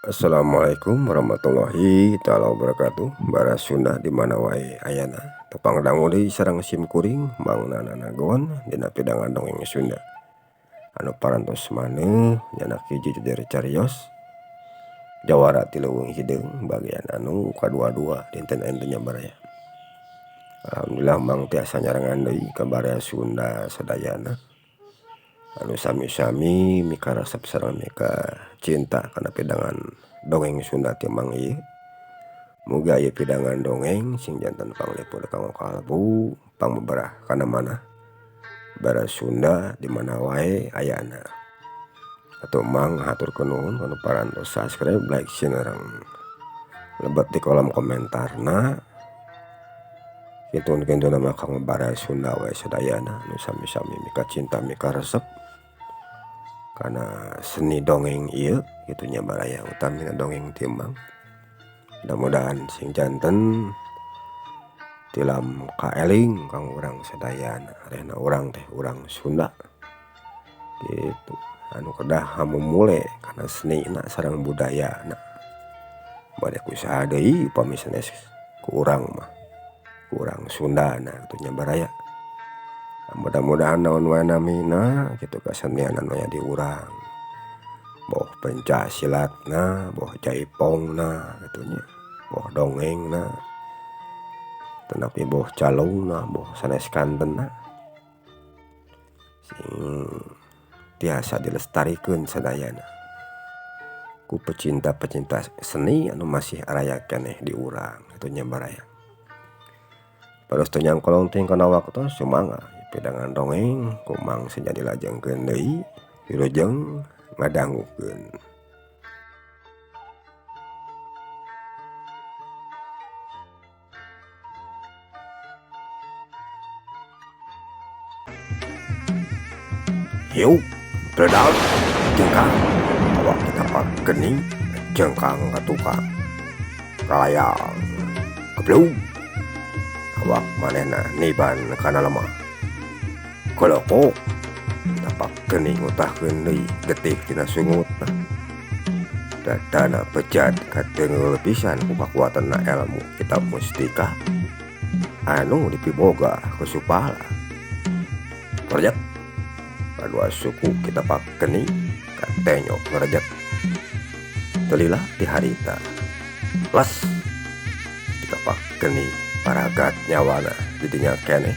Assalamualaikum warahmatullahi taala wabarakatuh. Bara Sunda di mana wae ayana tepang dangu deui sareng sim kuring Mang Nana Nagon dina pidangan dongeng Sunda. Anu parantos maneuh nyanak hiji jejer carios jawara ti leuweung hideung bagian anu kadua-dua dinten ayeuna nya baraya. Alhamdulillah Mang tiasa nyarengan deui ka baraya Sunda sadayana. Anu sami-sami mikaresep sareng mika cinta kana pidangan dongeng Sunda ti Mang ieu. Muga ieu pidangan dongeng sing janten panglipur kanggo kalbu pangbeberah kana manah bara Sunda di mana wae ayana. Atuh Mang haturkeun nuhun kanu parantos subscribe, like, sareng lebet di kolom komentarna. Kintun-kintun mah kanggo baraya Sunda wae sadayana anu sami-sami mika cinta mika resep kana seni dongeng ieu kitu nya baraya utamina dongeng ti Mang. Mudah-mudahan sing janten tilam kaeling kanggo urang sadayana arehna urang teh urang Sunda kitu anu kedah hamumule kana senina sareng budayana. Bade ku saha deui upami sanes ku urang mah ku urang Sundana kitu nya baraya. Mudah-mudahan naon wae namina kitu kasenian anu aya di urang boh pencak silatna boh jaipongna kitu nya boh dongengna tetapi boh calungna boh sanes kantenna sing tiasa dilestarikeun sadayana ku pecinta-pecinta seni anu masih araya keneh di urang kitu nya baraya. Paros teu nyangkolong teuing kana waktos sumangga pidangan dongeng ku Mang sing jadi lajengkeun deui wilujeng ngadangukeun. Hiup beledag jengkang awak ditapak geni jengkang ka tukang kalayang geblug awak manehna niban kana lemah kolokok tapak geni ngutahkeun deui getih tina sungutna dadana bejat kateunggeul pisan ku kakuatanna elmu kitab mustika anu dipiboga ku Supala. Rejat kadua suku kitapak geni katenyok ngarejat teu lila ti harita les kitapak geni paragat nyawana di dinya keneh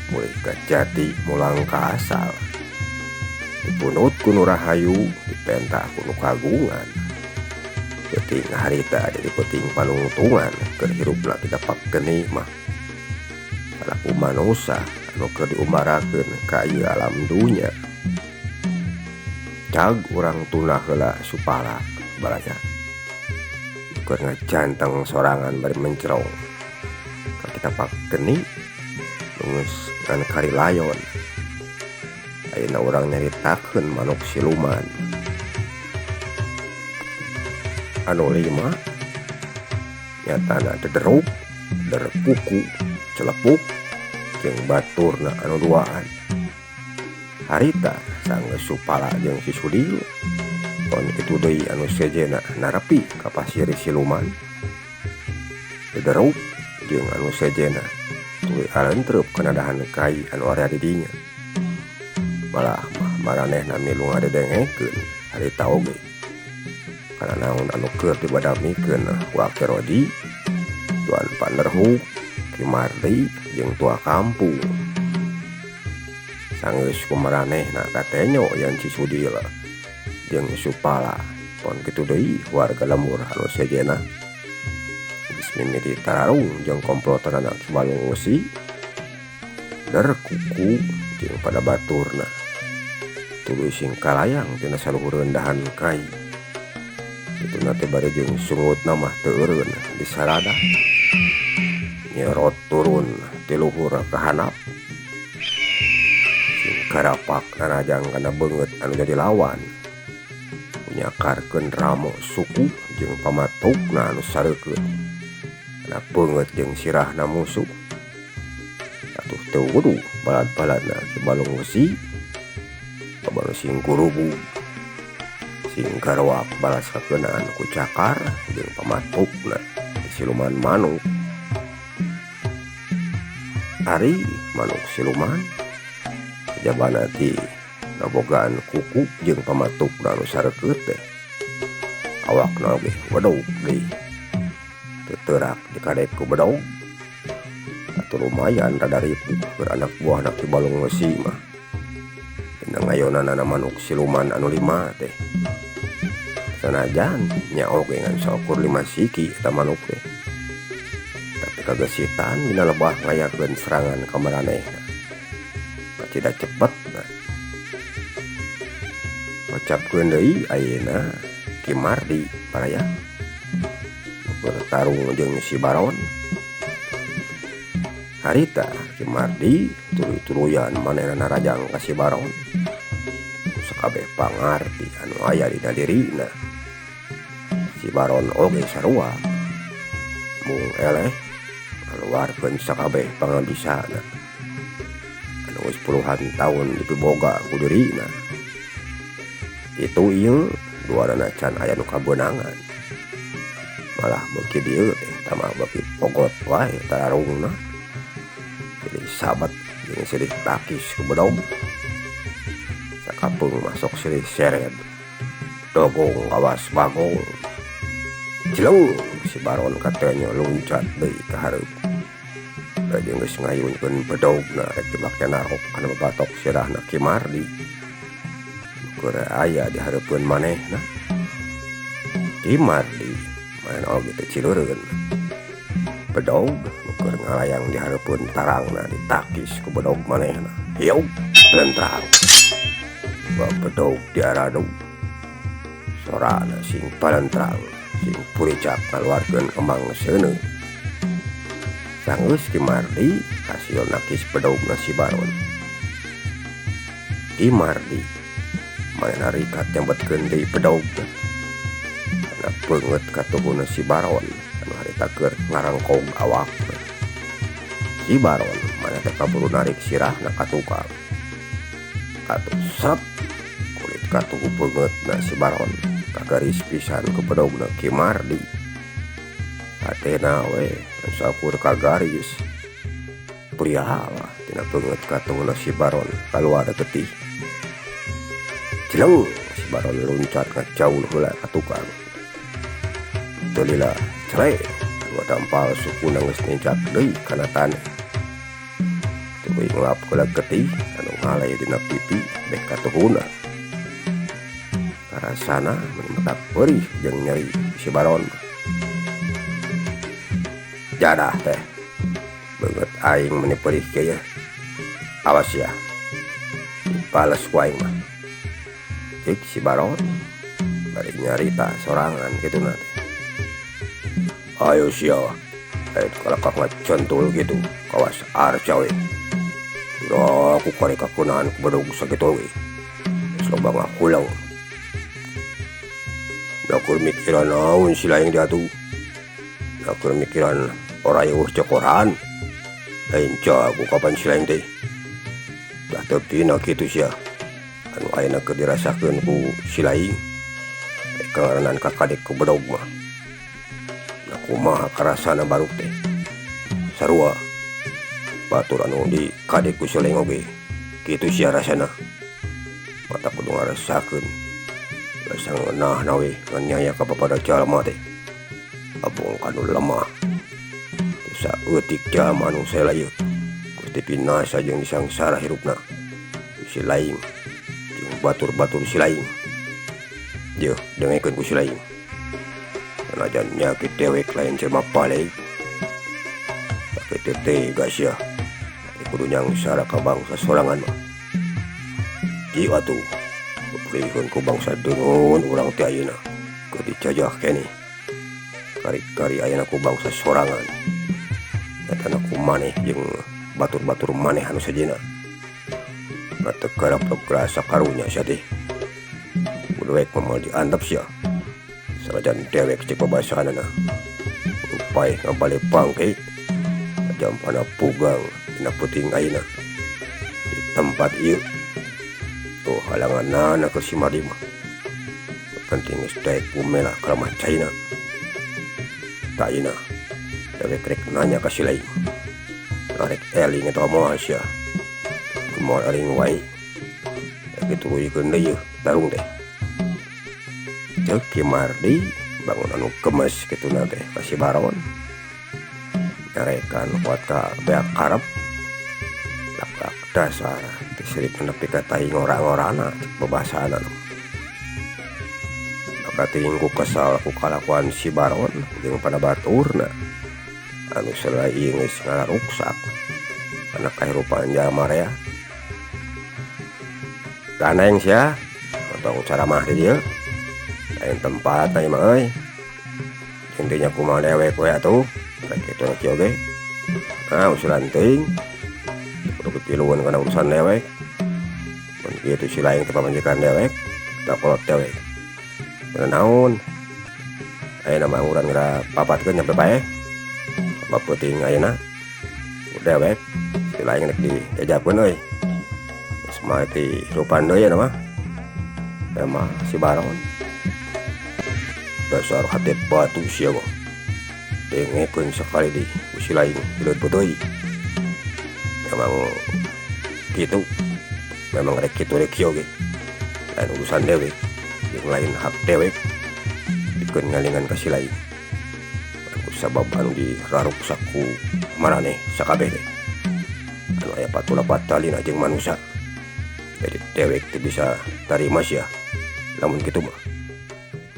mulih ka jati mulang ka asal dipunut ku nu rahayu dipenta ku nu kagungan peuting harita jadi peuting panungtungan keur hirupna kitapak geni mah salaku manusa anu keur diumbarakeun ka ieu alam dunya. Cag urang tuna heula Supala baraya keur ngajanteng sorangan bari mencerong ka kitapak geni geus ngan kari layon. Ayeuna urang nyaritakeun manuk siluman anu lima nyatana dederuk derkuku celepuk jeung baturna anu duaan. Harita sanggeus Supala jeung si Sudil pon kitu deui anu sejenna narepi ka pasir siluman. Dederuk jeung anu sejenna tuluy alentreup kana dahan kai anu area di dinya. Malah mah maranehna milu ngadedengekeun harita oge kana naon anu keur dibadamikeun ku Aki Rodi, Tuan Panderhuk, Ki Mardi jeung tua kampung. Sanggeus ku maranehna katenyo yen si Sudil jeung Supala pon kitu deui warga lembur anu sejenna geus mimiti tararung jeung komplotanana Ki Balung Wesi, Derkuku jeung pada baturna tuluy sing kalayang tina saluhureun dahan kai. Kituna teh bari jeung sungutna mah teu eureun disarada nyerot turun ti luhur ka handap sing karapak narajang kana beungeut anu jadi lawan nyakarkeun ramo suku jeung pamatukna anu sareukeut kana beungeut jeung sirahna musuh. Atuh teu wudu balad-baladna Ki Balung Wesi babaru sing gurubug Sing garwak balas kakeunaan ku cakar jeung pamatukna siluman manuk. Ari manuk siluman jabana ti ngabogaan kuku jeung pamatukna nu sarekeut teh. Awakna oge wedog deui. Teu teurak dikadek ku bedog. Atuh lumayan rada ripuh keur anak buahna Ki Balong Wesi mah. Dina ngayonanana manuk siluman anu lima teh. Sanajan nya oge ngan saukur 5 siki eta manuk teh. Tapi kagesitan dina lebah ngayakeun serangan ka maranehna. Kacida cepet na. Kocapkeun deui ayeuna Ki Mardi baraya bertarung jeung si Baron. Harita Ki Mardi tuluy-tuluyan manehna narajang ka si Baron. Sakabeh pangarti anu aya dina dirina. Si Baron oge sarua mung eleh ngaluarkeun sakabeh pangabisana anu geus puluhan taun dipiboga ku dirina. Itu ieu duanana can aya nu kabeunangan. Malah beuki dieu teh tambah beuki pogot wae tararungna. Silih sabat jeung silih takis ku bedog. Sakapeung masuk silih sered. Dogong kawas bagong. Cileng si Baron katenyo luncat deui ka hareup. Da jeung geus ngayunkeun bedogna rek dibake narok kana babatok sirahna Ki Mardi. Keur aya di hareupeun manehna. Ki Mardi manehna oge teu cileureun. Bedog nu keur ngalayang di hareupeun tarangna ditakis ku bedog manehna. Hieup lentrang. Ba bedog diaradug. Sorana sing palentrang, sing puricak ngaluarkeun kembang seuneu. Sanggeus Ki Mardi hasil nakis bedogna si Baron. Ki Mardi manehna rikat nyabetkeun deui bedogna. Kana peungeut katuhuna si Baron anu harita keur ngarangkog awakna. Si Baron manehna teh kaburu narik sirahna ka tukang. Atuh sep kulit katuhu peungeutna si Baron kagaris pisan ku bedogna Ki Mardi. Hatena we saukur kagaris. Prihalah tina peungeut katuhuna si Baron kaluar getih. Cileng si Baron luncat ngacaul heula ka tukang. Teu lila cele dua dampal sukuna geus nincak deui kana taneuh. Tuluy ngelap heula getih anu ngaleh dina pipi beh katuhuna. Karasana meni matak peurih jeung nyeri si Baron. Jadah teh beungeut aing meni peurih kieu yeuh. Awas ya, dibales ku aing mah. Cik si Baron bari nyarita sorangan kituna teh. Ayo sia, kalakah ngacentul gitu, kawas arca we. Kira aku kari kakunaan ku bedog sakitu we. Geus loba ngakulang. Nakur mikiran naon si laing diatu. Nakur mikiran oray eueuh cokoran. Lain jago kapan si laing teh. Dah teu pina kitu sia. Anu ayeuna keur dirasakeun ku si laing. Kangaranan kakadek ku bedog mah. Nah kumaha karasana baruk teh. Sarua batur anu di kadek ku si laing oge. Kitu sia rasana. Mata kudu ngarasakeun. Rasa ngeunahna we ngan nyaya ka papada jalma teh. Abong kanu lemah. Saeutik jalma anu saela ieu. Gusti pinasa jeung disangsara hirupna. Si laing jeung batur-batur si laing. Yeuh dengekeun ku si laing. Sanajan nyakit dewek lain jelema balik. Tapi teu tega sia. Kudu nyangsara ka bangsa sorangan mah. Ieu atuh pepulihkeun ku bangsa deungeun urang teh ayeuna. Keur dijajah keneh. Kari-kari ayeuna ku bangsa sorangan. Nyatana ku maneh jeung batur-batur maneh anu sejenna. Teu karep rasa karunya sia teh. Kudu dewek mah moal diantep sia. Sanajan dewek cek babasaanana. Kudu paeh ngabale bangke. Jampana pugang dina peuting ayeuna. Di tempat ieu. Tuh halanganana keur si Mardi mah. Penting geus daek gumela ka lemah caina. Taina dewek rek nanya ka si laing. Rek eling eta moal sia. Moal eling wae. Rek dituluykeun deui yeuh tarung teh. Ceuk Ki Mardi bangun anu gemes kituna teh ka si Baron. Nyarekan kuat ka beak karep. Lak-lak dasar teu sirip nepi ka tai ngora-ngorana cek babasana. Maka teuing ku kesal ku kalakuan si Baron jeung panabaturna anu salai ieu geus ngaruksak kana kahirupan jalma rea. Gandeng sia tong caramah di dieu lain tempat ieu mah euy. Jeung teu nya kumaha dewek we atuh rek kitu rek kieu oge. Ah usulan teuing kudu pipilueun kana urusan dewek. Mun kitu si laing teh pamajikan dewek da kolot dewek. Naon ayeuna mah urang geura papatkeun nyampe paeh. Sabab peuting ayeuna dewek si laing rek dijajabkeun euy. Geus mah dihirupan deui ayeuna mah. Emang si Baron dasar hate batu sia mah. Dengekeun sakali deui ku si laing hileud peuteuy. Memang kitu memang rek kitu rek kieu ge lain urusan dewek jeung lain hak dewek pikeun ngalingan ka si laing. Anu sabab anu diraruksak ku maraneh sakabeh teh anu aya patula patalina jeung manusa. Jadi dewek teu bisa tarima sia lamun kitu mah.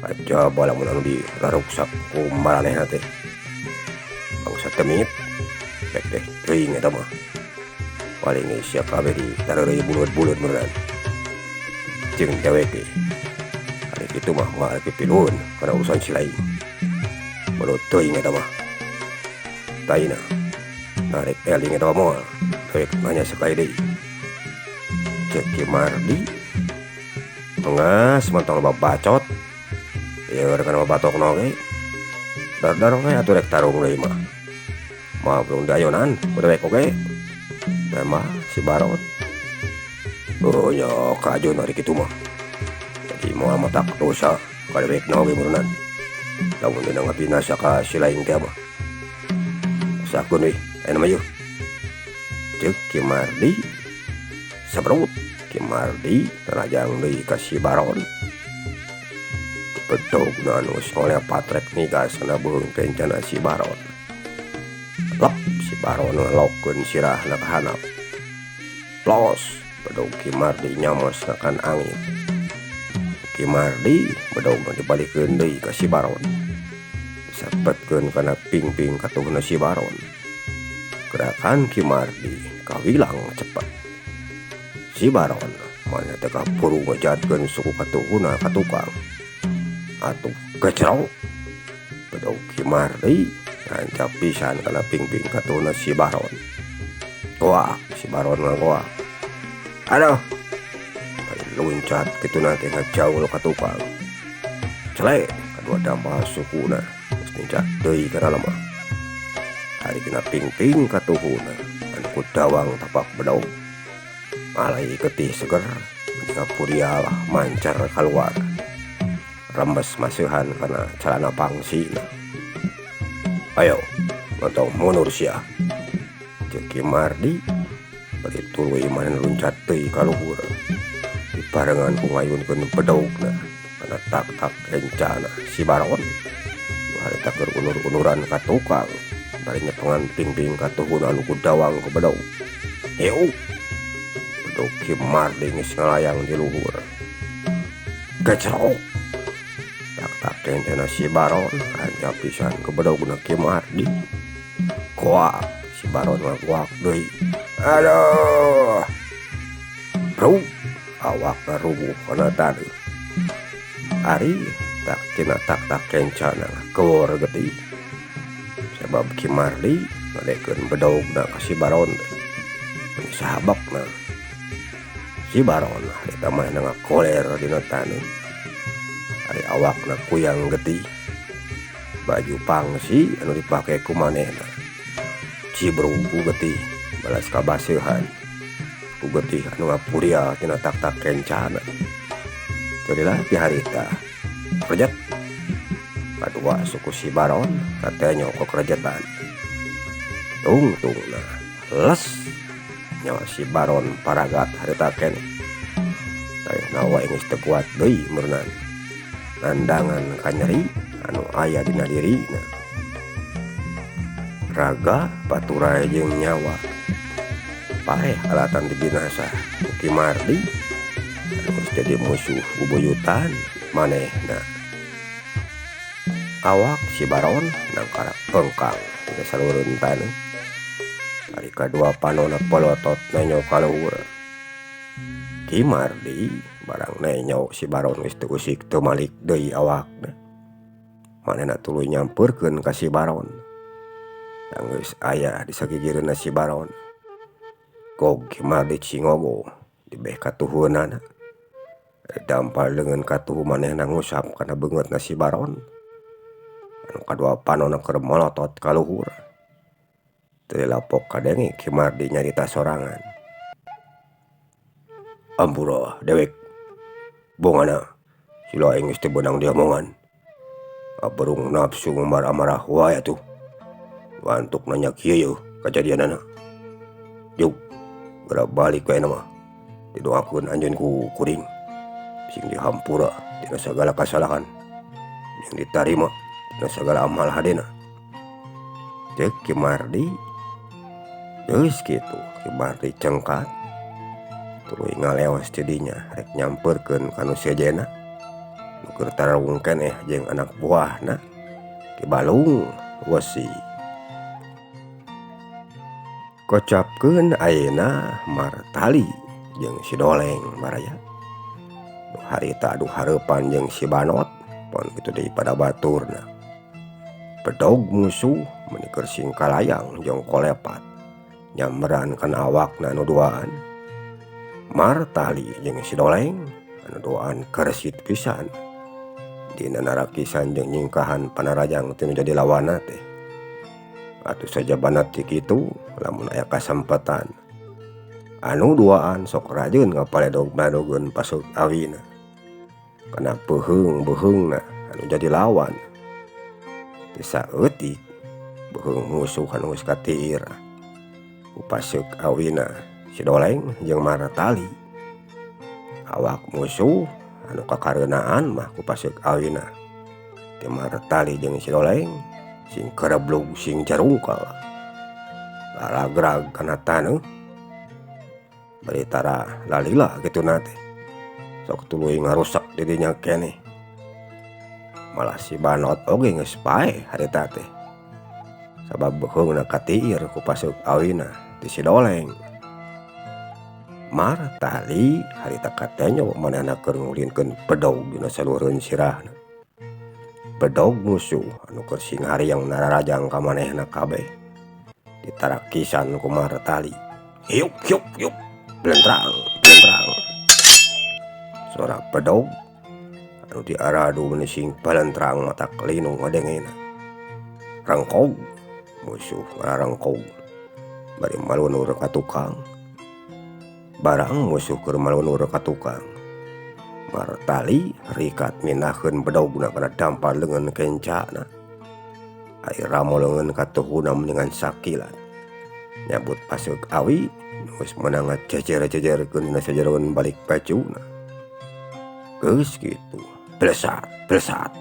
Ajaba lamun anu diraruksak ku maranehna teh bangsa temit rek teh teuing eta mah. Paling geus sia kabeh ditareureuy buleud-buleud meureun jeung dewek ge. Ari kitu mah moal pipilueun kana urusan si laing. Bodoh teuing eta mah. Taina narek eling eta mah moal dewek nanya sakali deui. Ceuk Ki Mardi mengas mantong loba bacot ieu kana babatokna oge. Dar-dar we atuh rek tarung deui mah. Moal perlu diayonan ku dewek oge. Memang si Baron. Oh nya kajeun ari kitu mah. Jadi moal matak dosa ka dewekna oge meureunnan. Lamun dina ngabinasa ka si laing teh mah. Sakeun euy ayeuna mah yeuh. Ceuk Ki Mardi sabrut Ki Mardi tarajang deui ka si Baron. Bedogna anu geus ngolepat rek nigas kana beuheung kencana si Baron. Lep si Baron ngalokeun sirahna ka handap. Plos bedog Ki Mardi nyamos ngakan angin. Ki Mardi bedogna dibalikeun deui ka si Baron. Disapetkeun kana pingping katuhna si Baron. Gerakan Ki Mardi kawilang cepet. Si Baron manehna teh kaburu ngejatkeun suku katuhuna ka tukang. Atuh gecrok bedog Ki Mardi ngancap pisan kana pingping katuhuna si Baron. Goak si Baron ngagoak. Aduh luncat kituna teh ngajaul ka tukang. Cele kadua dampal sukuna geus nincak deui kana lemah. Ari dina pingping katuhuna anu ku dawang tapak bedog. Malai getih seger meni purial mancar kaluar. Rembes maseuhan kana calana pangsina. Ayo montong mundur sia. Ceuk Ki Mardi bari tuluy manehna luncat deui ka luhur. Dibarengan ku ngayunkeun bedogna kana tak-tak rencana si Baron. Nu harita keur unur-unuran ka tukang bari nyepengan pingping katuhuna anu ku dawang ku bedog. Hiu bedog Ki Mardi geus ngalayang di luhur. Gecrok tak-tak rencana si Baron rancap pisan ku bedogna Ki Mardi. Goak si Baron ngagoak deui. Aduh bruk awakna rubuh kana taneuh. Ari tak tina tak-tak kencana ngagewor getih. Sabab Ki Mardi ngadekeun bedogna ka si Baron teh. Meni sahabakna. Si Baron harita manehna ngakoler dina taneuh. Ari awakna kuyang getih. Baju pangsi anu dipake ku manehna cibrug ku getih balas kabaseuhan ku getih anu ngapurial tina tak-tak kencana. Teu lila ti harita Krejet. Kadua suku si Baron katenyo kekrejetan. Tungtungna les nyawa si Baron paragat harita keneh. Tayeuhna wae geus teu kuat deui meureunan. Nandangan kanyeri anu aya dina dirina. Raga paturay jeung nyawa. Paeh alatan dibinasa ku Ki Mardi anu geus jadi musuh bubuyutan manehna. Awak si Baron nangkarak pengkang dina salureun taneuh. Ari kadua panonna polotot nenyo ka luhur. Ki Mardi barang nenyo si Baron geus teu usik teu malik deui awakna. Manehna tuluy nyampeurkeun ka si Baron. Geus aya di sagigireunna si Baron. Gog Ki Mardi cingogo dibeh katuhueunana. Dampal leungeun katuhu manehna ngusap kana beungeutna si Baron. Anu kadua panonna keur molotot ka luhur. Teu lapok kadenge Ki Mardi nyarita sorangan. Ampura dewek bongana sila aing geus teu beunang diomongan. Aberung nafsu amarah wae atuh. Wantuk nanya kieu yeuh kajadianana. Juk geura balik we mah. Didoakeun anjeun ku kuring. Sing dihampura tina sagala kasalahan. Jeung ditarima tina sagala amal hadena. Ceuk Ki Mardi. Geus kitu Ki Mardi cengkat. Tuluy ngaleos ti dinya rek nyampeurkeun ka nu sejenna. Nu keur tararung keneh jeung anak buahna Ki Balung Wesi. Kocapkeun ayeuna Martali jeung si Doleng baraya. Nu harita adu hareupan jeung si Banot pon kitu deui pada baturna. Bedog musuh meuni keur singkalayang jeung kolepat nyamberan kana awakna nu duaan. Martali jeung si Doleng anu duaan keresit pisan. Dina narakisan jeung nyingkahan panarajang teu jadi lawanna teh. Atuh sajabana ti kitu lamun aya kasempatan anu duaan sok rajin ngapaledog-baledogeun pasuk awina. Kana peuheung-beuheungna anu jadi lawan. Teu saeutik beuheung musuh anu geus katiir. Ku paseuk awina si Doleng jeung Martali. Awak musuh anu kakareunaan mah ku paseuk awina ti Martali jeung si Doleng sing kereblug sing jarungkal. Lalagrag kana taneuh. Bari tara lalila kituna teh. Sok tuluy ngarusak di dinya keneh. Malah si Banot oge geus paeh harita teh. Sabab beuheungna katiir ku paseuk awina ti si Doleng. Martali harita katenyo manehna keur ngulinkeun bedog dina salureun sirahna. Bedog musuh anu keur singharieung nararajang ka manehna kabeh. Ditarakisan ku Martali. Hiuk hiuk hiuk blentrang blentrang. Sora bedog anu diaradu meuni sing balentrang matak linu ngadengena. Rengkog musuh ngararengkog bari malunur ka tukang. Barang musuh keur malunur ka tukang. Martali rikat mindahkeun bedogna kana dampar leungeun kencana. Ari ramo leungeun katuhuna mendingan sakilat. Nyabut paseuk awi nu geus meunang ngajejer-jejerkeun dina sajeroeun balik bajuna. Geus kitu blesat blesat.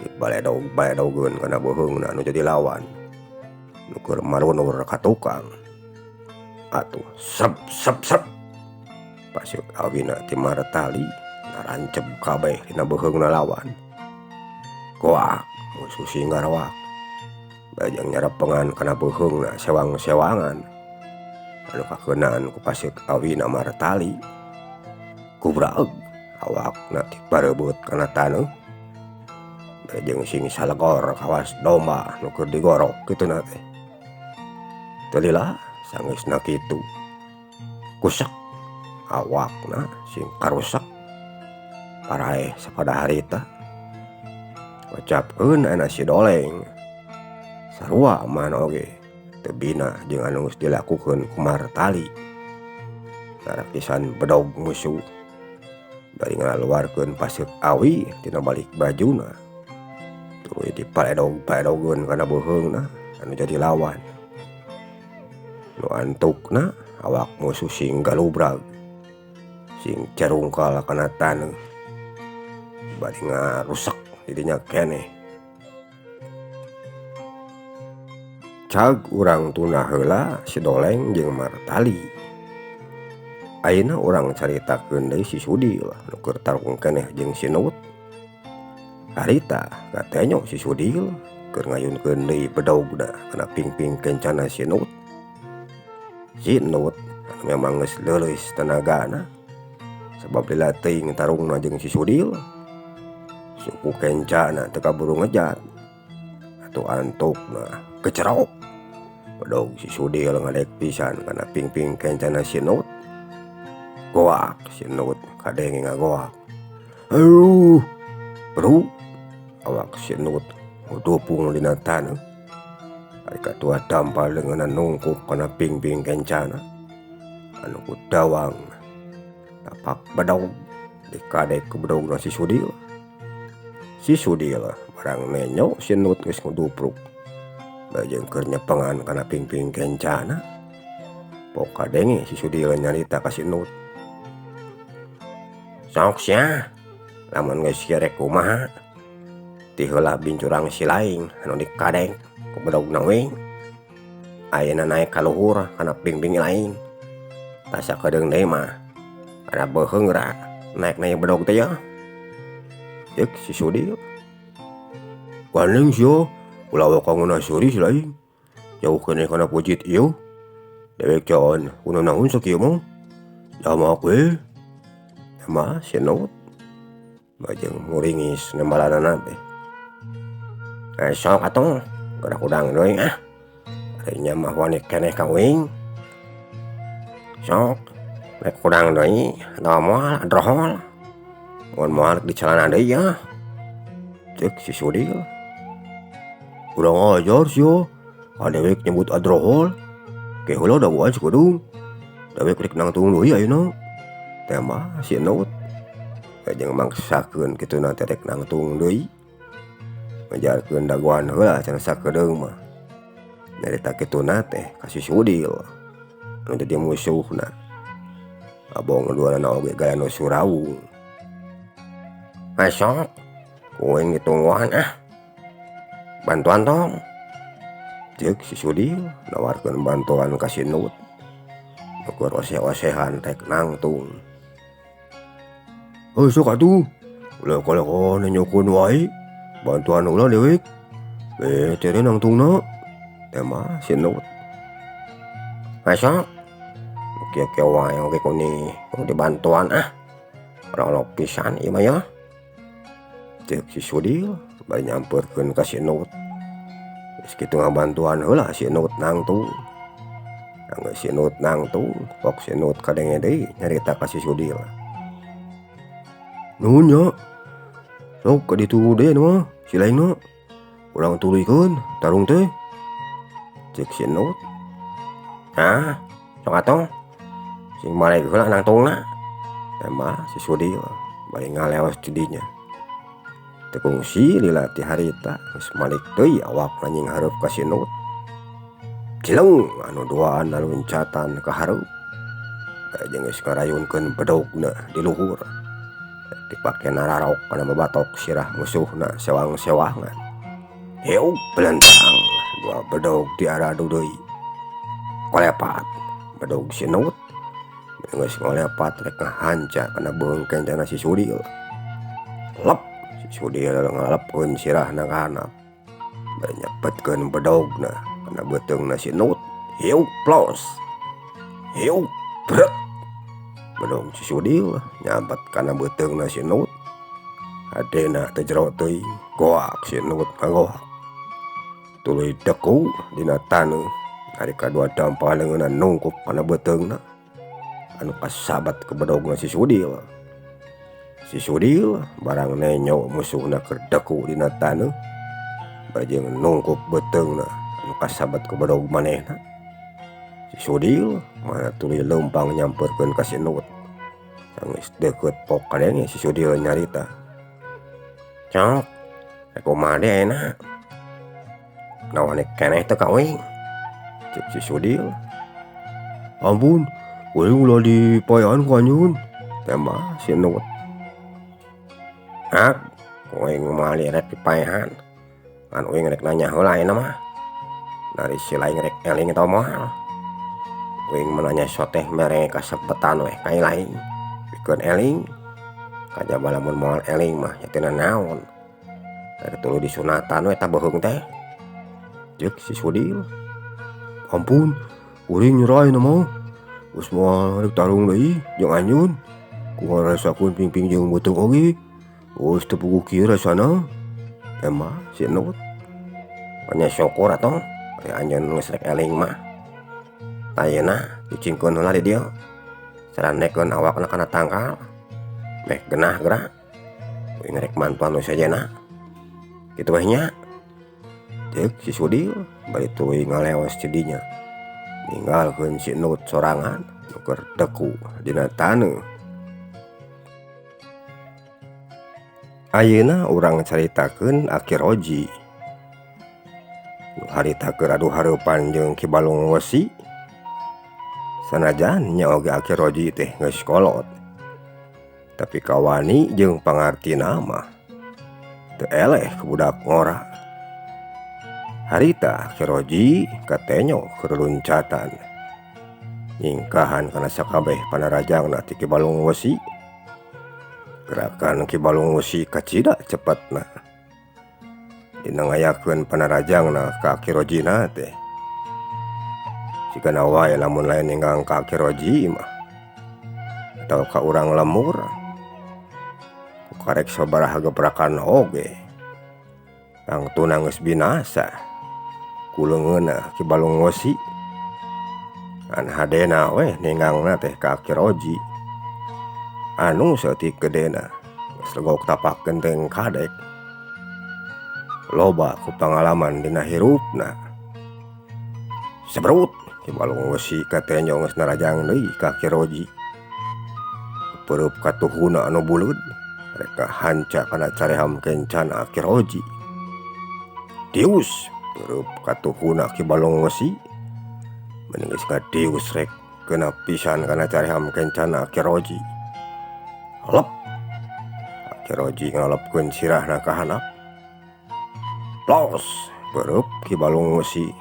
Dibaledog-baledogeun kana beuheungna anu jadi lawan. Nu keur malunur ka tukang. Atuh sep sep sep. Paseuk awina ti Martali naranceb kabeh dina beuheungna lawan. Goak musuh sing ngarawak. Bajang nyarepengan kana beuheungna sewang-sewangan. Anu kakeunaan ku paseuk awina Martali. Kubrag awakna tibarebeut kana taneuh. Bajang sing salegor kawas domba nu keur digorok kituna teh. Teu lila sangeusna kitu. Kusak awakna sing karusak. Paraeh sapada harita. Kocapkeun ayeuna si Doleng. Sarua mana oge teu bina jeung anu geus dilakukeun ku Martali. Narakisan bedog musuh. Bari ngaluarkeun paseuk awi tina balik bajuna tuluy dipaledog-paledogeun kana beuheungna anu jadi lawan. Nu antukna awak musuh sing galubrag sing carungkal kana taneuh bari ngarusek di dinya keneh. Cag urang tunda heula si Doleng jeung Martali. Ayeuna urang caritakeun deui si Sudil nu keur tarung keneh jeung si Nut. Harita katenyo si Sudil keur ngayunkeun deui bedogna kana pingping kencana si Nut. Si Nut anu memang geus leuleus tenagana sabab lila teuing tarungna jeung si Sudil. Suku kencana teu kaburu ngejat atuh antukna kecerok. Bedog si Sudil ngadek pisan kana pingping kencana si Nut. Goak si Nut kadenge ngagoak. Aduh, bro, awak si Nut ngudupung dina taneuh. Ari katua dampal leungeunna nungkup kana pingping kencana. Anu ku dawang tapak bedog dikadek ku bedogna si Sudil. Si Sudil barang nenyo si Nut geus ngudupruk. Bajeng keur nyepengan kana pingping kencana. Pok kadenge si Sudil nyarita ka si Nut. Sok sia, lamun geus rek kumaha? Ti heula bincurang si laing anu dikadek ku bedogna we. Ayeuna naek ka luhur kana pingping laing. Tah sakedeung deui mah kana beuheung ra naekna ieu bedog teh yeuh. Ceuk si Sudil. Gandeng sia, ulah waka ngeunah seuri si laing. Jauh keneh kana peuncit ieu. Dewek can kunaon sakieu mah. Jamak we. Mah si Nut bajeng muringis nembalanana teh. Sok atuh geura hudang deui ah. Ari nya mah wani keneh ka uing. Sok rek hudang deui atawa moal adrohol. Mun moal di calana deui yeuh. Ceuk si Sudil. Urang ajar sia, ka dewek nyebut adrohol. Ke heula dagoan sakedeung. Dewek rek nangtung deui ayeuna. Teh mah si Nut jeung maksakeun kituna teh rek nangtung deui. Ngajarkeun dagoan heula cenah sakedeung mah. Nyarita kituna teh ka si Sudil anu jadi musuhna. Abong duanana oge gaya nu suraung. Sok ku uing ditungguan ah. Bantuan tong. Ceuk si Sudil nawarkeun bantuan ka si Nut. Nu keur oseh-osehan rek nangtung. Heuh sok atuh, ulah kalakon nenyokeun wae. Bantuan heula dewek. Tere nangtungna. Teh mah si Nut. Sok nu kieu-kieu wae oge kudu dibantuan ah. Rolok pisan ieu mah yeuh. Ceuk si Sudil bari nyampeurkeun ka si Nut. Geus kitu ngabantuan heula si Nut nangtung. Geus si Nut nangtung, pok si Nut kadenge deui nyarita ka si Sudil. Nuhun nya. Sok ka ditu deui mah si laingna. Urang tuluykeun tarung teh. Ceuk si Nut. Hah, sok atuh. Sing balik heula nangtungna. Teh mah si Sudil bari ngaleos ti dinya. Teu kungsi lila ti harita geus malik deui awakna nying hareup ka si Nut. Cileng anu duaan laluncatan ka hareup. Jeung geus ngarayunkeun bedogna di luhur. Dipake nararok kana babatok sirah musuhna sewang-sewangan. Heug belentang dua bedog diaradu deui. Kolepat bedog si Nut. Geus ngolepat rek ngahanca kana beuheung kencana si Sudil. Lep si Sudil ngalepkeun sirahna ka handap. Bari nyepetkeun bedogna kana beuteungna si Nut. Heug plos. Heug brek. Bedog si Sudil nyabet kana beuteungna si Nut. Hadena teu jero teuing, goak si Nut ngagoak. Tuluy deku dina taneuh ari kadua dampal leungeunna nungkup kana beuteungna anu kasabat ku bedogna si Sudil. Si Sudil barang nenyo musuhna keur deku dina taneuh bajeng nungkup beuteungna anu kasabat ku bedog manehna. Si Sudil mana tuluy leumpang nyamperkeun ka si Nut. Geus deukeut pok kadenge si Sudil nyarita. Cok, rek kumaha deui ayeuna? Nawani keneh teu ka uing? Ceuk si Sudil. Ampun, uing ulah dipaehan ku anjeun, tembal si Endut. Ak, ku uing moal rek dipaehan. Ngan uing rek nanya heula ayeuna mah. Dari si laing rek eling atawa moal. Uing mah nanya soteh mere kasempetan we ka laing pikeun eling. Kajaba lamun moal eling mah nya teu nanaon. Rek tuluy disunatan we tah beuheung teh. Ceuk si Sudil. Ampun, kuring nyerah ayeuna mah. Geus moal rek tarung deui jeung anjeun. Ku ngarasakeun pingping jeung beuteung oge. Geus teu puguh kieu rasana. Tembal si Endut. Nya syukur atuh ari anjeun geus rek eling mah. Ayeuna cicingkeun heula di dieu. Sarandekeun awakna kana tangkal. Meh genah geura. Uing rek mantuan nu sejenna. Kitu weh nya. Ceuk si Sudil bari tuluy ngaleos ti dinya. Ninggalkeun si Endut sorangan nu keur deku dina taneuh. Ayeuna urang caritakeun Aki Roji. Nu harita keur adu hareupan jeung Ki Balung Wesi. Sanajan nya oge Aki Roji teh geus kolot. Tapi kawani jeung pangartina mah teu eleh ku budak ngora. Harita Aki Roji katenyo keur luncatan. Nyingkahan kana sakabeh panarajangna ti Ki Balung Wesi. Gerakan Ki Balung Wesi kacida cepetna. Dina ngayakeun panarajangna ka Aki Rojina teh. Sigana wae lamun lain ninggang ka Aki Roji mah atawa ka urang lemur. Ku karek sabaraha gebrakan oge. Tangtuna geus binasa. Ku leungeunna Ki Balung Wesi. Ngan hadena weh ninggangna teh ka Aki Roji. Anu saeutik gedena geus legok tapak genteng kadek. Loba ku pangalaman dina hirupna. Sebrut Ki Balung Wesi katenyo geus narajang deui ka Aki Roji. Peureub katuhuna anu buleud rek kahanca kana careham kencana Aki Roji. Dius peureub katuhuna Ki Balung Wesi. Meni geus ngadius rek kena pisan kana careham kencana Aki Roji. Lep Aki Roji ngalepkeun sirahna ka handap. Plos peureub Ki Balung Wesi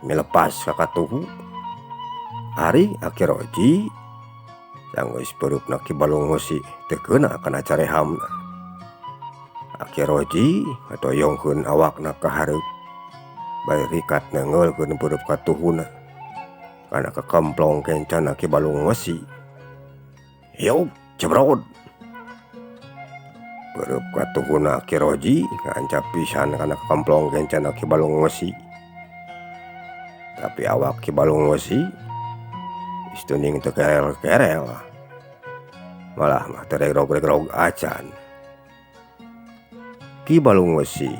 milepas ka katuhu. Ari Aki Roji sanggeus peureupna Ki Balung Wesi teu keuna kana carehamna. Aki Roji ngatoyongkeun awakna ka hareup. Bari rikat neungeulkeun peureub katuhuna kana kakemplong kencana Ki Balung Wesi. Yuk jebrod peureub katuhuna Aki Roji ngancap pisan kana kakemplong kencana Ki Balung Wesi. Tapi awak Ki Balung Wesi geus teuning teu kerel-kerel. Malah mah teu regrog-regrog acan. Ki Balung Wesi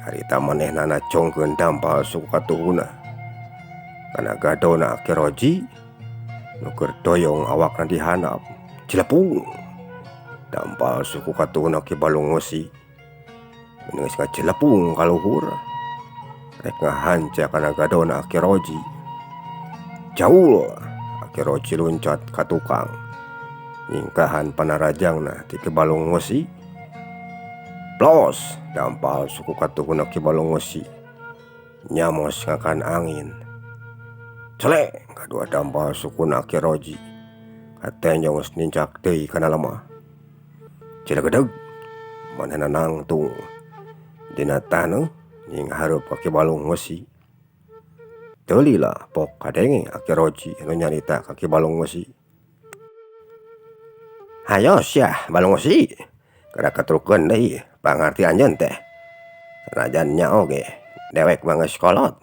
harita manehna nacongkeun dampal suku katuhuna kana gadona Aki Roji nu keur doyong awakna di handap. Cilepung dampal suku katuhuna Ki Balung Wesi geus ngacilepung ka luhur rek ngahanca kana gadona Aki Roji. Jaul Aki Roji luncat ka tukang nyingkahan panarajangna ti Ki Balung Wesi. Plos dampal suku katuhuna Ki Balung Wesi nyamos ngakan angin. Celek kadua dampal sukuna Aki Roji katenyo geus nincak deui kana lemah. Cilegedeg manehna nangtung dina taneuh nying hareup ka Ki Balung Wesi. Teu lila pok kadenge Aki Roji anu nyarita ka Ki Balung Wesi. Hayo sia Balung Wesi, kada katrukeun deui pangarti anjeun teh. Sanajan nya oge dewek mah geus kolot.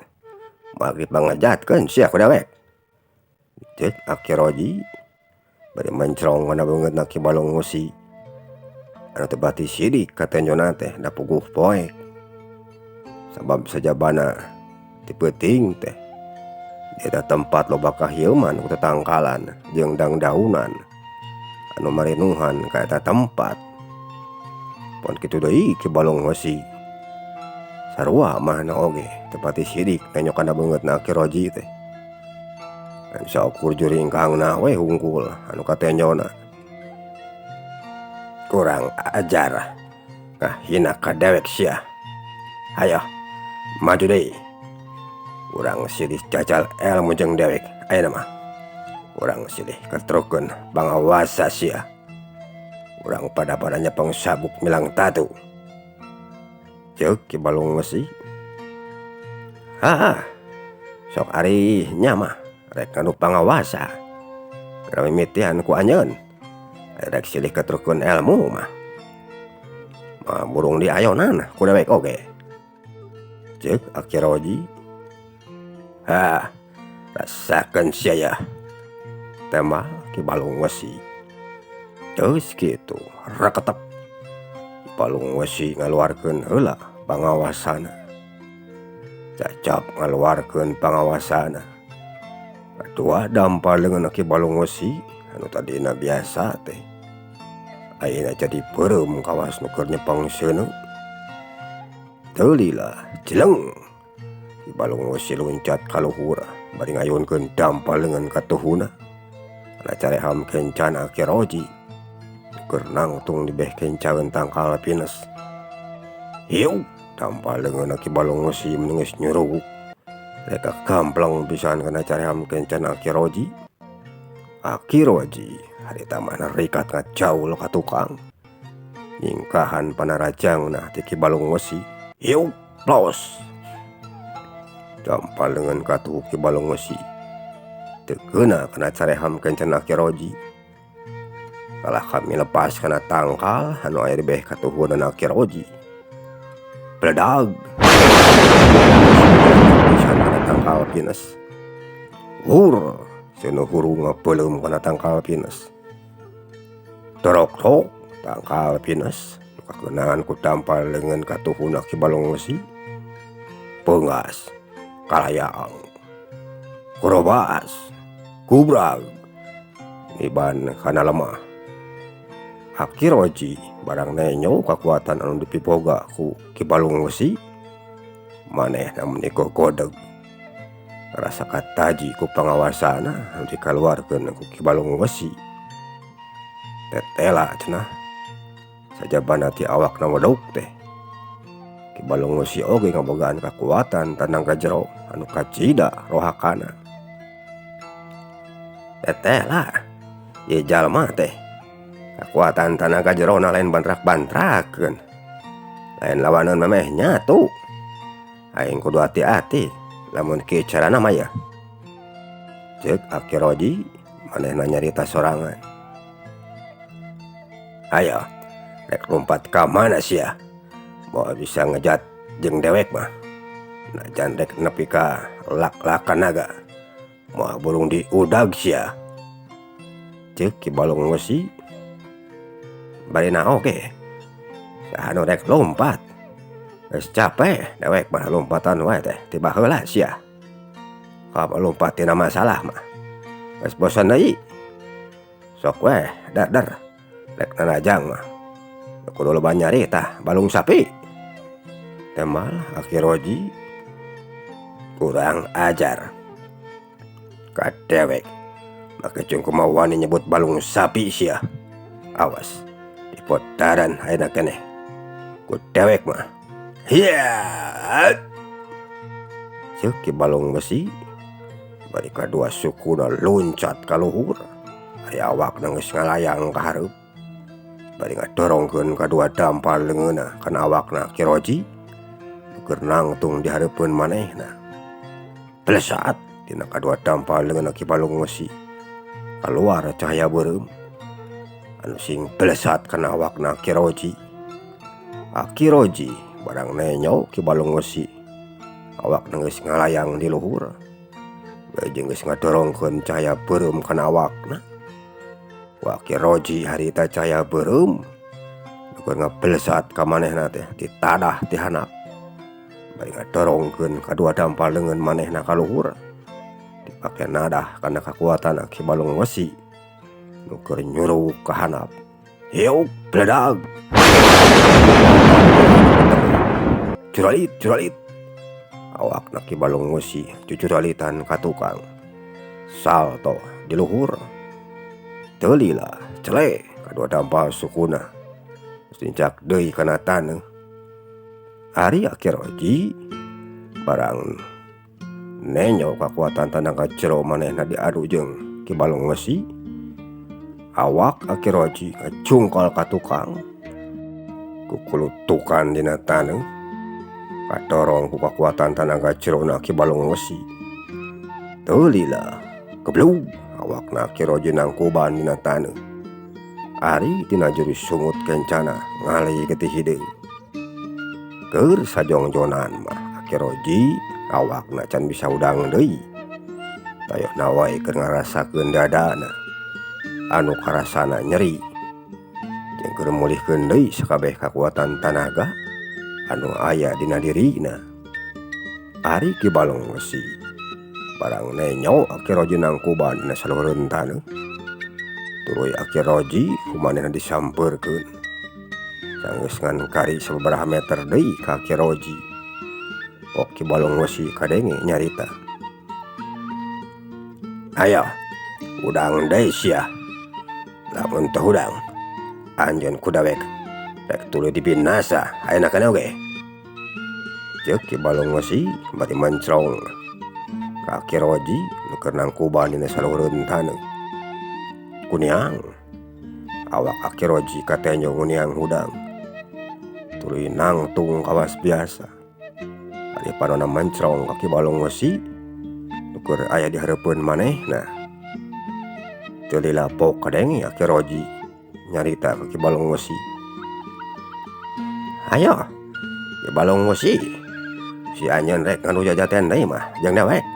Moal dipangejatkeun sia ku dewek. Ceuk Aki Roji bari mencrong kana beungeutna Ki Balung Wesi. Anu teu bati sidik katenjona teh da puguh poek. Sabab sajabana ti peuting teh di eta tempat loba kahieuman ku tetangkalan jeung dangdaunan. anu marinuhan ka eta tempat. Pon kitu deui Ki Balung Wesi. Sarua mahna oge teu pati sidik nenjo kana beungeutna Aki Roji teh. Ngan saukur juringkangna we hungkul anu katenjona. Kurang ajar ngahina ka dewek sia. Hayo maju deui. Urang silih jajal elmu jeung dewek ayeuna mah. Urang silih ketrukeun pangawasa sia. Urang pada-pada nyepeng sabuk milang tatu. Ceuk Ki Balung Wesi. Haha, sok ari nya mah rek ngadu pangawasa. Geura mimitian ku anjeun. Rek silih ketrukeun elmu mah. Mah burung diayonan ku dewek oge. Ceuk Aki Roji. Hah, rasakeun sia yah. Tembal Ki Balung Wesi. Geus kitu reketep. Balung Wesi ngaluarkeun heula pangawasana. Cacap ngaluarkeun pangawasana. Kadua dampal leungeun Ki Balung Wesi anu tadina biasa teh. Ayeuna jadi beureum kawas nu keur nyepeng seuneu. Teu lila jeleng. Ki Balung Wesi luncat ka luhur bari ngayunkeun dampal leungeun ka tuhuna. Kana careham kencana Aki Roji. Keur nangtung di beh kencaeun tangkal pinus. Hiu dampal leungeun Ki Balung Wesi mun geus nyuruguk. Rek kagampleng pisan kana careham kencana Aki Roji. Aki Roji harita mah narikat ngajaul ka tukang. Nyingkahan panarajangna ti Ki Balung Wesi. Hiu plos. Dampal leungeun katuhu Ki Balung Wesi. Teu keuna kana careham kencana Aki Roji. Kalah kami lepas kana tangkal anu aya di beh katuhunana Aki Roji. Bledag. Pisan kana tangkal pinus. Hur, seuneu hurung ngabeuleum kana tangkal pinus. Torok-tok tangkal pinus nu kakeunaan ku dampal leungeun katuhuna Ki Balung Wesi. Peunggas kalayang. Korobas kubrag niban kana lemah. Aki Roji barang nenyo kakuatan anu dipiboga ku Ki Balung Wesi. Manehna meni gogodeg. Rasa kataji ku pangawasana anu dikaluarkeun ku Ki Balung Wesi. Tetela cenah sajabana ti awakna weduk teh. Ki Balung Wesi oge ngabogaan kakuatan tanaga jero anu kacida rohakana. Tetela ieu jalma teh kakuatan tanaga jerona lain bantrak-bantrakeun. Lain lawaneun memeh nyatu. Aing kudu hati-hati lamun kieu carana mah ya. Ceuk Aki Roji manehna nyarita sorangan. Ayo rek lumpat ka mana sia? Moal bisa ngejat jeung dewek mah. Najan rek nepi ka lak-lakan naga. Moal burung diudag sia. Ceuk Ki Balung Wesi. Barina oge saha nu rek lumpat. Geus capek dewek mah lumpatan wae teh ti baheula sia. Kapan lumpat tina masalah mah. Geus bosen deui. Sok weh dar-dar rek nanajang mah. Kudu loba nyarita balung sapi. Temal Aki Roji kurang ajar. Ka dewek make jeung kumaha wani nyebut balung sapi sia. Awas dipodaran ayeuna keneh ku dewek mah. Hiat. Ceuk Ki Balung Wesi bari kadua sukuna luncat ka luhur. Aya awakna geus ngalayang ka hareup. Bari ngadorongkeun kadua dampal leungeunna kana awakna Ki Roji nu keur nangtung di hareupeun manehna. Blesat dina kadua dampal leungeunna Ki Balung Wesi. Kaluar cahaya beureum anu sing blesat kana awakna Ki Roji. Aki Roji barang nenyo Ki Balung Wesi awakna geus ngalayang di luhur. Jeung geus ngadorongkeun cahaya beureum kana awakna. Ku Aki Roji harita cahaya beureum nu keur ngablesat ka manehna teh ditadah ti handap. Bari ngadorongkeun kadua dampal leungeun manehna ka luhur. Dipake nadah kana kakuatan Ki Balung Wesi. Nu keur nyuruk ka handap. Hiuk bledag. Curalit curalit. Awakna Ki Balung Wesi cucuralitan ka tukang. Salto di luhur. Teu lila cele kadua dampal sukuna. Geus nincak deui kana taneuh. Ari Aki Roji barang nenjo kakuatan tanaga jero manehna diadu jeung Ki Balung Wesi. Awak Aki Roji ngacungkal ka tukang. Kukulutukan dina taneuh. Kadorong ku kakuatan tanaga jerona Ki Balung Wesi. Teu lila geblug awakna Aki Roji nangkuban dina taneuh. Ari tina juru sungut kencana ngalih getih hideung. Keur sajongjonan mah Aki Roji awakna can bisa hudang deui. Tayohna wae keur ngarasakeun dadana anu karasana nyeri. Jeung keur mulihkeun deui sakabeh kakuatan tanaga anu aya dina dirina. Ari Ki Balung Wesi barang nenyo Aki Roji nangkuban dina saluhureun taneuh. Tuluy Aki Roji ku manehna disampeurkeun. Sanggeus ngan kari sababaraha meter deui ka Aki Roji. Pok Ki Balung Wesi kadenge nyarita. Ayo, hudang deui sia. Lamun teu hudang, anjeun ku dawek rek tuluy dibinasa ayeuna keneh oge. Ceuk Ki Balung Wesi bari mencrong ka Aki Roji nu keur nangkuban dina saluhureun taneuh. Kuniang awak Aki Roji katenjo nguniang hudang. Tuluy nangtung kawas biasa. Ari panonna mencrong ka Ki Balung Wesi nu keur aya di hareupeun manehna. Teu lila pok kadenge Aki Roji nyarita ka Ki Balung Wesi. Hayo Ki Balung Wesi, si anjeun rek ngadu jajaten deui mah jeung dewek.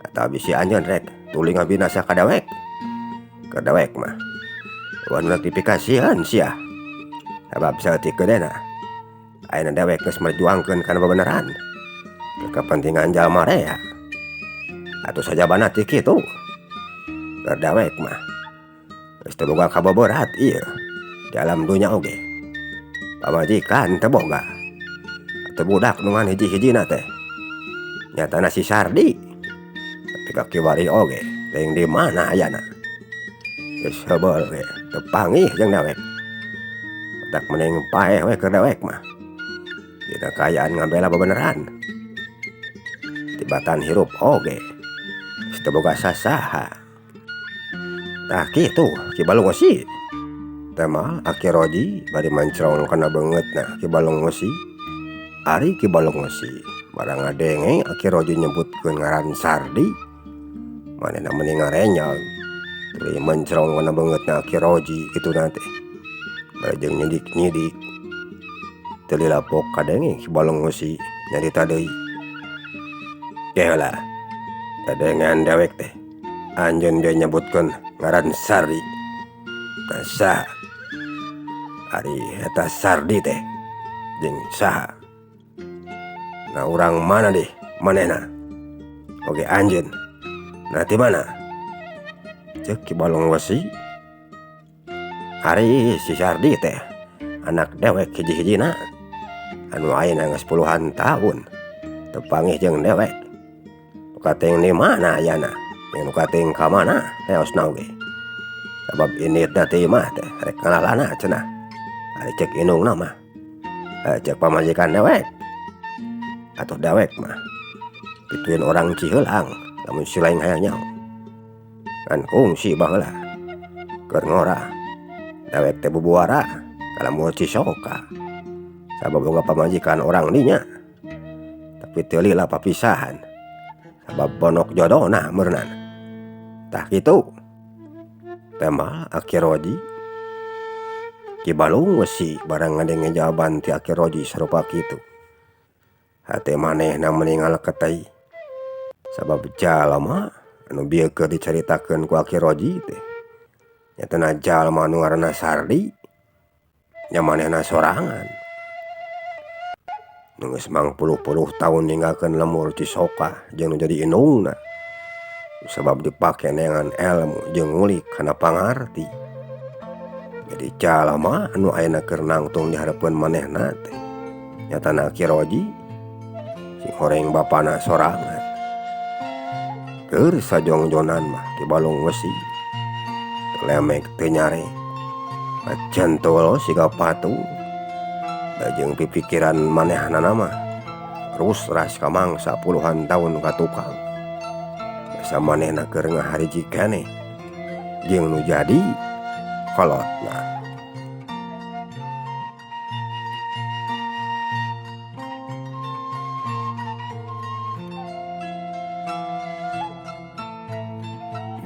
Atawa bisi anjeun rek tuluy ngabinasa ka dewek. Ka dewek mah wan notifikasieun sia. Sabab saeutik gedena ayeuna dewek geus merjuangkeun kana bebeneran keur kapentingan jalma rea. Atuh sajabana ti kitu. Keur dewek mah geus teu boga kaboborat ieu di alam dunya oge. Pamajikan teu boga. Atuh budak nu ngan hiji-hijina teh nyatana si Sardi. Tapi ka kiwari oge teuing di mana ayana. Geus heubeul ge teu panggih jeung dewek. Tak mending paeh we keur dewek mah. Dina kaayaan ngabela bebeneran. Tibatan hirup oge geus teu boga sasaha. Tah kitu Ki Balung Wesi. Temal Aki Roji bari mencrong kana beungeutna Ki Balung Wesi. Ari Ki Balung Wesi barang ngadenge Aki Roji nyebutkeun ngaran Sardi, manehna meni ngarenyag. Tuluy mencrong kana beungeutna Aki Roji kituna teh. Bari jeung nyidik-nyidik. Teu lila pok kadenge Ki Balung Wesi nyarita deui. Geula dadengean dewek teh anjeun ge nyebutkeun ngaran Sardi. Tah saha? Ari eta Sardi teh jeung saha? Nah urang mana deh manehna? Oge anjeun. Nah ti mana? Ceuk Ki Balung Wesi. Ari si Sardi teh anak dewek hiji-hijina anu ayeuna geus puluhan tahun teu panggih jeung dewek. Nu kating di mana ayana? Jeung nu kating ka mana reosna oge. Sabab inditna ti imah teh rek ngalalana cenah. Ari ceuk indungna mah ceuk pamajikan dewek. Atuh dewek mah pituin orang Ciheulang lamun si lain hayang nyaho. Ngan kungsi baheula keur ngora. Dewek teh bubuara kalamun Cisoka. Sabab boga pamajikan orang dinya. Tapi teu lila papisahan. Sabab bonok jodona meureunan. Tah kitu. Temal Aki Roji. Ki Balung Wesi barang ngadenge jawaban ti Aki Roji sarupa kitu. Hate manehna meni ngaleketei. Sabab jalma anu bieu keur dicaritakeun ku Aki Roji teh nyatana jalma anu ngaranna Sardi nya manehna sorangan. Nu geus mangpuluh-puluh taun ninggalkeun lemur Cisoka jeung nu jadi indungna. Sabab dipake neangan elmu jeung ngulik kana pangarti. Jadi calama anu ayeuna keur nangtung di hareupeun manehna teh nyatana Ki Roji sing horeng bapana sorangan. Keur sajongjonan mah Ki Balung Wesi lemek teu nyare centul siga patung. Da jeung pipikiran manehnana mah rus ras kamangsa puluhan tahun ka tukang. Asa manehna keur ngahariji keneh jeung nu jadi kolotna.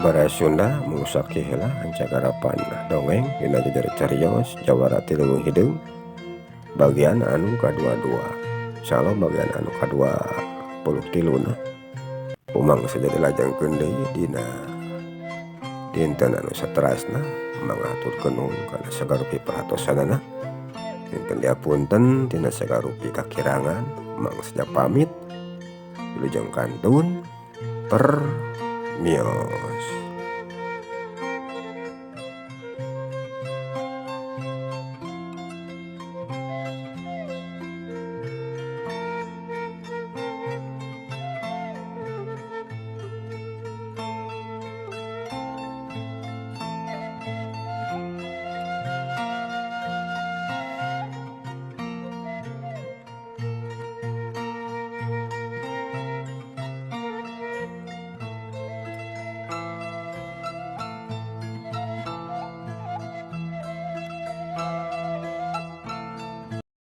Bara Sunda mungsaki heula ancagarapan dongeng dina jejer carios jawara ti leuweung hideung bagian anu kadua-dua. Insyaallah bagian anu kadua-puluh tiluna umang saja dilajengkeun deui dina dinten anu saterasna mangaturkeun nuhun kana sagarupi perhatosanana. Dinten diapunten tina sagarupi kakirangan mang saja pamit wilujeng kantun permios.